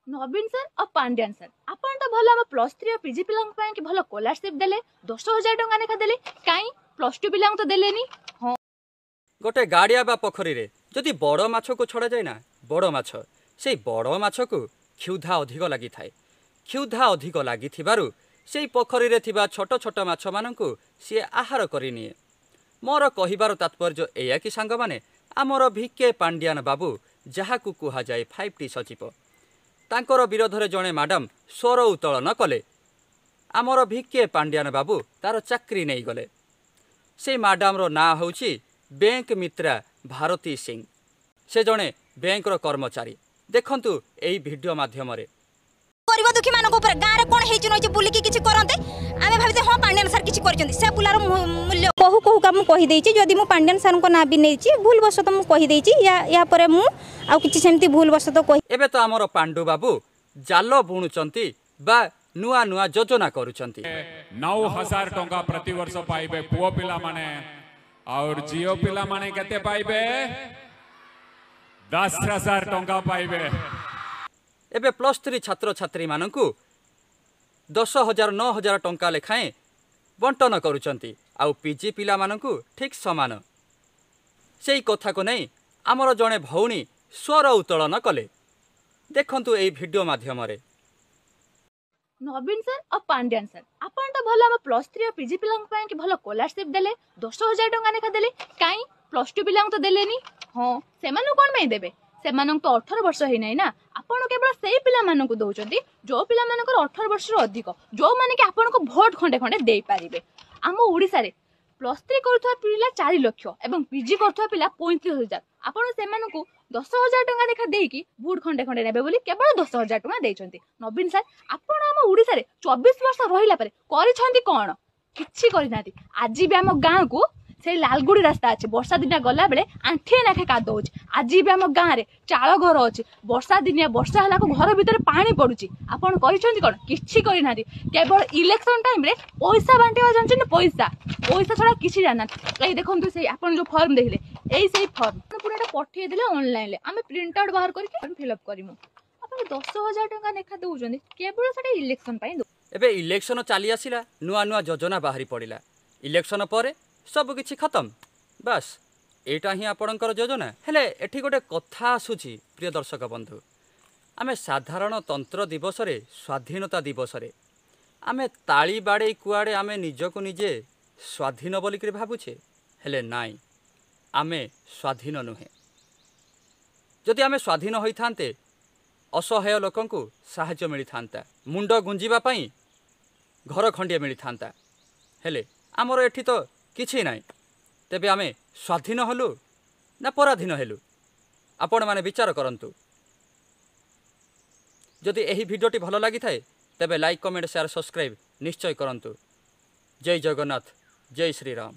ନବୀନ ସାର୍ ଆଉ ପାଣ୍ଡିଆନ ସାର୍, ଆପଣ ତ ଭଲ ଆମ +3 ଆଉ ପିଜି ପିଲାଙ୍କ ପାଇଁ କି ଭଲ ସ୍କଲାରସିପ୍ ଦେଲେ, 10,000 ଟଙ୍କା ଲେଖା ଦେଲେ, କାଇଁ +2 ପିଲାଙ୍କୁ ତ ଦେଲେନି? ହଁ, ଗୋଟେ ଗାଡ଼ିଆ ବା ପୋଖରୀରେ ଯଦି ବଡ଼ ମାଛକୁ ଛଡ଼ାଯାଏ ନା, ବଡ଼ ମାଛ, ସେଇ ବଡ଼ ମାଛକୁ କ୍ଷୁଧା ଅଧିକ ଲାଗିଥାଏ। କ୍ଷୁଧା ଅଧିକ ଲାଗିଥିବାରୁ ସେଇ ପୋଖରୀରେ ଥିବା ଛୋଟ ଛୋଟ ମାଛମାନଙ୍କୁ ସିଏ ଆହାର କରିନିଏ। ମୋର କହିବାର ତାତ୍ପର୍ଯ୍ୟ ଏଇଆ କି ସାଙ୍ଗମାନେ, ଆମର ଭିକେ ପାଣ୍ଡିଆନ ବାବୁ, ଯାହାକୁ କୁହାଯାଏ 5ଟି ସଚିବ, ତାଙ୍କର ବିରୋଧରେ ଜଣେ ମ୍ୟାଡ଼ାମ ସ୍ୱର ଉତ୍ତୋଳନ କଲେ, ଆମର ଭିକେ ପାଣ୍ଡିଆନ ବାବୁ ତାର ଚାକିରି ନେଇଗଲେ। ସେଇ ମ୍ୟାଡ଼ାମର ନାଁ ହେଉଛି ବ୍ୟାଙ୍କ ମିତ୍ରା ଭାରତୀ ସିଂ। ସେ ଜଣେ ବ୍ୟାଙ୍କର କର୍ମଚାରୀ। ଦେଖନ୍ତୁ ଏଇ ଭିଡ଼ିଓ ମାଧ୍ୟମରେ। ଗରିବ ଦୁଃଖୀ ମାନଙ୍କ ଉପରେ ଗାଁରେ କ'ଣ ହେଇଛି ନ ହେଇଛି ବୁଲିକି କିଛି କରନ୍ତେ, ଆମେ ଭାବିତେ ହଁ ପାଣ୍ଡିଆନ ସାର୍ କିଛି କରିଛନ୍ତି। ସେ ବୁଲାର ମୂଲ୍ୟ କହୁ କହୁକା ମୁଁ କହିଦେଇଛି। ଯଦି ମୁଁ ପାଣ୍ଡିଆନ ସାର୍ଙ୍କ ନାଁ ବି ନେଇଛି, ଭୁଲବଶତଃ ମୁଁ କହିଦେଇଛି। ୟା ପରେ ମୁଁ ଆଉ କିଛି ସେମିତି ଭୁଲବଶତଃ କହି ଏବେ ତ ଆମର ପାଣ୍ଡୁ ବାବୁ ଜାଲ ବୁଣୁଛନ୍ତି ବା ନୂଆ ନୂଆ ଯୋଜନା କରୁଛନ୍ତି। 9,000 ଟଙ୍କା ପ୍ରତିବର୍ଷ ପାଇବେ ପୁଅ ପିଲାମାନେ, ଆଉ ଝିଅ ପିଲାମାନେ କେତେ ପାଇବେ? 10,000 ଟଙ୍କା ପାଇବେ। ଏବେ +3 ଛାତ୍ରଛାତ୍ରୀମାନଙ୍କୁ 10,000 9,000 ଟଙ୍କା ଲେଖାଏଁ ବଣ୍ଟନ କରୁଛନ୍ତି, ଆଉ ପିଜି ପିଲାମାନଙ୍କୁ ଠିକ୍ ସମାନ। ସେଇ କଥାକୁ ନେଇ ଆମର ଜଣେ ଭଉଣୀ ସ୍ୱର ଉତ୍ତୋଳନ କଲେ। ଦେଖନ୍ତୁ ଏଇ ଭିଡ଼ିଓ ମାଧ୍ୟମରେ। ନବୀନ ସାର୍ ଆଉ ପାଣ୍ଡିଆନ ସାର୍, ଆପଣ ତ ଭଲ ଆମ +3 ଆଉ ପିଜି ପିଲାଙ୍କ ପାଇଁ କି ଭଲ ସ୍କଲାରସିପ୍ ଦେଲେ, 10,000 ଟଙ୍କା ଲେଖା ଦେଲେ, କାଇଁ +2 ପିଲାଙ୍କୁ ତ ଦେଲେନି? ହଁ, ସେମାନଙ୍କୁ କ'ଣ ପାଇଁ ଦେବେ? ସେମାନଙ୍କୁ ତ 18 ବର୍ଷ ହେଇନାହିଁ ନା। ଆପଣ କେବଳ ସେଇ ପିଲାମାନଙ୍କୁ ଦଉଛନ୍ତି ଯୋଉ ପିଲାମାନଙ୍କର 18 ବର୍ଷରୁ ଅଧିକ, ଯୋଉମାନେ କି ଆପଣଙ୍କୁ ଭୋଟ ଖଣ୍ଡେ ଖଣ୍ଡେ ଦେଇପାରିବେ। ଆମ ଓଡ଼ିଶାରେ +3 କରୁଥିବା ପିଲା 4 ଲକ୍ଷ ଏବଂ ପିଜି କରୁଥିବା ପିଲା 35,000। ଆପଣ ସେମାନଙ୍କୁ 10,000 ଟଙ୍କା ଲେଖା ଦେଇକି ଭୋଟ ଖଣ୍ଡେ ଖଣ୍ଡେ ନେବେ ବୋଲି କେବଳ 10,000 ଟଙ୍କା ଦେଇଛନ୍ତି। ନବୀନ ସାର୍, ଆପଣ ଆମ ଓଡ଼ିଶାରେ 24 ବର୍ଷ ରହିଲା ପରେ କରିଛନ୍ତି କ'ଣ? କିଛି କରିନାହାନ୍ତି। ଆଜି ବି ଆମ ଗାଁକୁ ସେଇ ଲାଲଗୁଡ଼ି ରାସ୍ତା ଅଛି, ବର୍ଷା ଦିନିଆ ଗଲାବେଳେ ଆଣ୍ଠିଏ ନାଖେ କାଦ ହଉଛି। ଆଜି ବି ଆମ ଗାଁରେ ଚାଳ ଘର ଅଛି, ବର୍ଷା ଦିନିଆ ବର୍ଷା ହେଲାକୁ ଘର ଭିତରେ ପାଣି ପଡୁଛି। ଆପଣ କରିଛନ୍ତି କ'ଣ? କିଛି କରିନାହାନ୍ତି। କେବଳ ଇଲେକ୍ସନ ଟାଇମରେ ପଇସା ବାଣ୍ଟିବା ଜାଣିଛନ୍ତି, ପଇସା ପଇସା ଛଡ଼ା କିଛି ଜାଣିନାହାନ୍ତି। ଏଇ ଦେଖନ୍ତୁ, ସେଇ ଆପଣ ଯୋଉ ଫର୍ମ ଦେଖିଲେ, ଏଇ ସେଇ ଫର୍ମ ପୁରା ଏଟା ପଠେଇ ଦେଲେ ଅନଲାଇନରେ, ଆମେ ପ୍ରିଣ୍ଟ ଆଉଟ୍ ବାହାର କରିକି ଫିଲ୍ଅପ୍ କରିମୁ। ଆପଣ 10,000 ଟଙ୍କା ଲେଖା ଦଉଛନ୍ତି କେବଳ ସେଟା ଇଲେକ୍ସନ ପାଇଁ। ଏବେ ଇଲେକ୍ସନ ଚାଲି ଆସିଲା, ନୂଆ ନୂଆ ଯୋଜନା ବାହାରି ପଡ଼ିଲା, ଇଲେକ୍ସନ ପରେ ସବୁକିଛି ଖତମ, ବାସ୍ ଏଇଟା ହିଁ ଆପଣଙ୍କର ଯୋଜନା। ହେଲେ ଏଠି ଗୋଟେ କଥା ଆସୁଛି ପ୍ରିୟ ଦର୍ଶକ ବନ୍ଧୁ, ଆମେ ସାଧାରଣତନ୍ତ୍ର ଦିବସରେ, ସ୍ୱାଧୀନତା ଦିବସରେ ଆମେ ତାଳି ବାଡ଼େଇ କୁଆଡ଼େ ଆମେ ନିଜକୁ ନିଜେ ସ୍ୱାଧୀନ ବୋଲିକିରି ଭାବୁଛେ। ହେଲେ ନାଇଁ, ଆମେ ସ୍ୱାଧୀନ ନୁହେଁ। ଯଦି ଆମେ ସ୍ୱାଧୀନ ହୋଇଥାନ୍ତେ, ଅସହାୟ ଲୋକଙ୍କୁ ସାହାଯ୍ୟ ମିଳିଥାନ୍ତା, ମୁଣ୍ଡ ଗୁଞ୍ଜିବା ପାଇଁ ଘର ଖଣ୍ଡିଏ ମିଳିଥାନ୍ତା। ହେଲେ ଆମର ଏଠି ତ କିଛି ନାହିଁ। ତେବେ ଆମେ ସ୍ୱାଧୀନ ହେଲୁ ନା ପରାଧୀନ ହେଲୁ? ଆପଣମାନେ ବିଚାର କରନ୍ତୁ। ଯଦି ଏହି ଭିଡ଼ିଓଟି ଭଲ ଲାଗିଥାଏ, ତେବେ ଲାଇକ୍, କମେଣ୍ଟ, ସେୟାର, ସବସ୍କ୍ରାଇବ୍ ନିଶ୍ଚୟ କରନ୍ତୁ। ଜୟ ଜଗନ୍ନାଥ, ଜୟ ଶ୍ରୀରାମ।